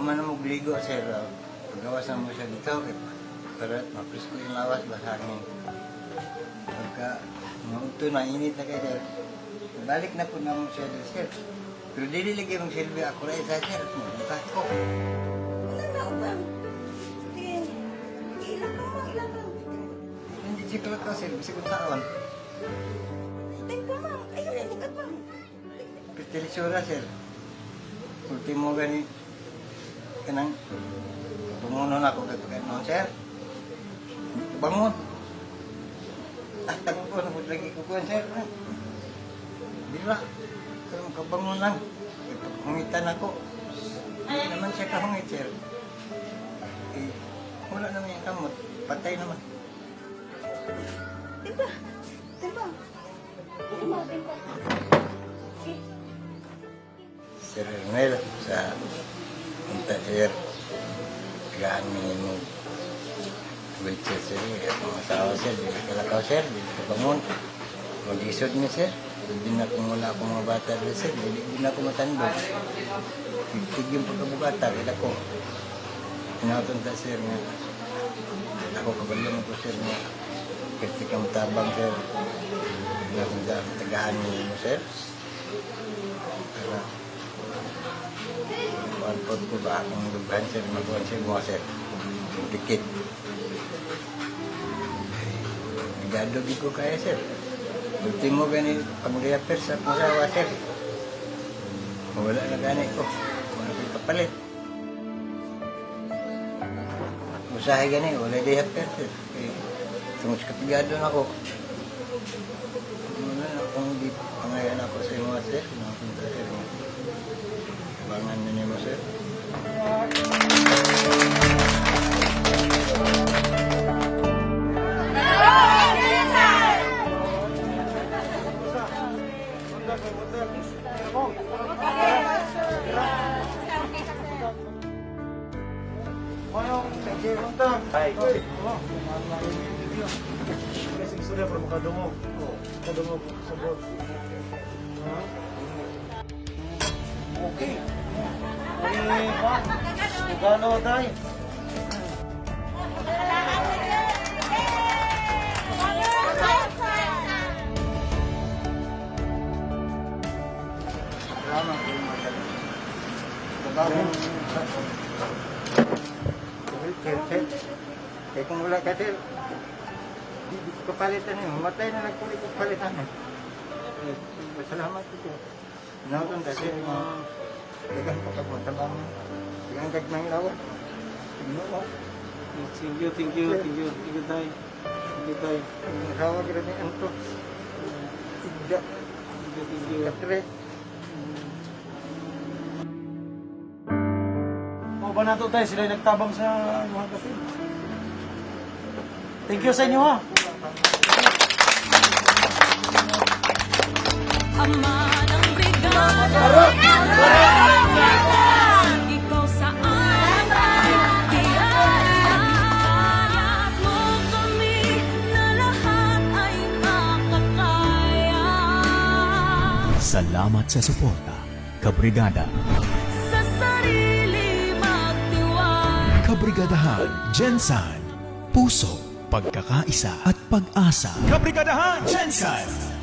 Paghuman mo ligo, sir, paggawas na mo siya dito, kay para mapresko yung lawas ba sa hangin. Pagka mga udto na init na kay sir, balik na po na mo siya dito, sir. Pero dili lagi mong silbi ako ra isa, sir. Muka ko. Wala na utang. Sige. Ilang ka mo, ilang ka. Hindi siya kalakaw, sir. Bisag unsaon. Tempo, ma'am. Ayaw, bukat, ma'am. Pistilisura, sir. Ultimo gani kanang bangunon ako kay pagka noon, sir. Bangon. Ah, tangon ko, nabot lagi ko kuhan, sir. Di ba? Pero kabangon lang. Kay paghungitan ako. Di naman siya kahungit, sir. Eh, wala naman yung kamot. Patay naman. Timba. Timba. Timba, timba. Sige. Sir Ernel, sa punta, sir. Tagaan mi mo wheelchair, sir. Akong asawa, sir, di ka kalakaw, sir, di ka bangon. Mag-isod ni, sir. Hindi na kung wala akong mga bata rin, sir, di, di na ako matandog. Tig yung pagkabugata, kaya ko. Hinaton ta, sir, nga. Ako kabalong ko, sir, nga. Kasi kang tabang, sir. Hinaton ta, tagaan mi mo, sir. Para kuan po ko ba akong dughan, sir, magkuhan sir mo, sir. Yung dikit. Nagado ko kaya, sir. Ultimo gani pag-reappear sa akong asawa, sir. Wala na gani ko. Wala ko'y kapalit. Usahay gani, wala di reappear, sir. Kay tungod sa kapigado na ko. Wala na akong di pangayan ako sa imo, sir. Napunta, sir. Abangan na nimo, sir. Ay. Kasi istorya pero makadungog. Makadungog sa board. Ha? Okay. Eh, pa. Gano tayo? Salamat po mga Trabaho. Sir, kaya kung wala ka, sir, di ko kapalitan yun. Mamatay na lang ko, di ko kapalitan yun. Eh, salamat po, sir. Nauton ka, sir, mga dagang pagkapunta. Dagang kag lawa. Ginoo. Thank you, thank you, thank you, thank you, tay. Thank you, tay. Ang asawa grabe anto. Igda. Thank you, thank you. Katre. Mao ba nato tayo sila yung nagtabang sa mga kapil. Thank you sa inyo ha. Ama ng brigada, ikaw sa amin tiyaya mo kami na lahat ay makakaya. Salamat sa suporta, Kabrigada. Sa sarili magtiwala. Kabrigadahan, GenSan. Puso, pagkakaisa at pag-asa. Kabrigadahan, GenSan!